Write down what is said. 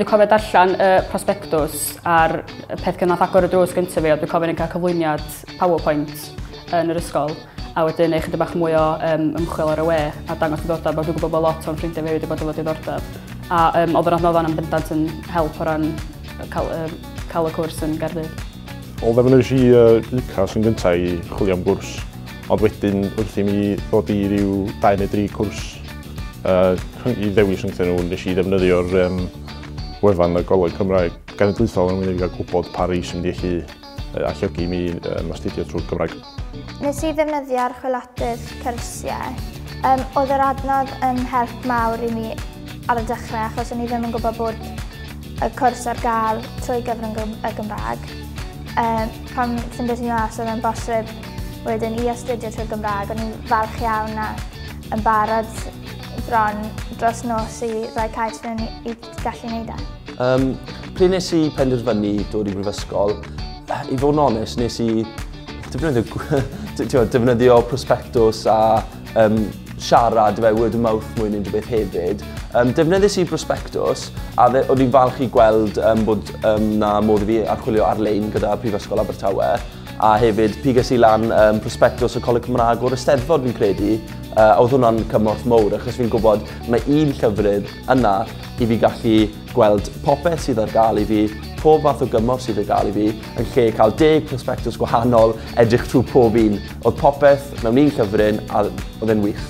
Dwi'n cofio darllen y prospectus a'r peth gynath agor y drws gyntaf fi, a dwi'n cofio ni'n cael cyflwyniad PowerPoint yn yr ysgol, a wedyn neud chydig bach mwy o ymchwil ar y we a dangos diddordeb, a dwi'n gwybod bod lot o'n ffrindiau fi wedi bod efo diddordeb. A oedd yr adnoddau yn bendant yn help o ran cael y cwrs yn Gaerdydd. Wel, ddefnyddiais i UCAS yn gyntaf i chwilio am gwrs, ond wedyn wrth i mi ddod i ryw 2 neu 3 cwrs i ddewis rhyngthyn nhw, nes i ddefnyddio'r wefan y Coleg Cymraeg Genedlaethol yn mynd i gael gwybod pa rei sy'n mynd i allu alluogi mi astudio trwy'r Gymraeg. Nes i ddefnyddio'r chwilotydd cyrsiau. Oedd yr adnodd yn help mawr i mi ar y dechrau, achos o'n i ddim yn gwybod bod y cwrs ar gael trwy gyfrwng y Gymraeg. Pan ffindes i mas oedd yn bosib wedyn i astudio trwy Gymraeg, o'n i'n falch iawn a yn barod bron dros nos i roi cais mewn i gallu gwneud e. Pryd nes i penderfynu dod i brifysgol, i fod yn onest, nes i defnyddio prospectus a siarad fe word of mouth mwy neu unrhyw beth hefyd. Defnyddiais i prospectus a o'n i'n falch i gweld bod na modd i fi archwilio ar-lein gyda Prifysgol Abertawe, a hefyd piges i lan prospectus y Coleg Cymraeg o'r Eisteddfod fi'n credu, a oedd hwnna'n cymorth mowr achos fi'n gwybod mae un llyfrydd yna i fi gallu gweld popeth sydd ar gael i fi, pob fath o gymorth sydd ar gael i fi, yn lle cael 10 prospectus gwahanol, edrych trwy pob un. Oedd popeth mewn un llyfryn a oedd e'n wych.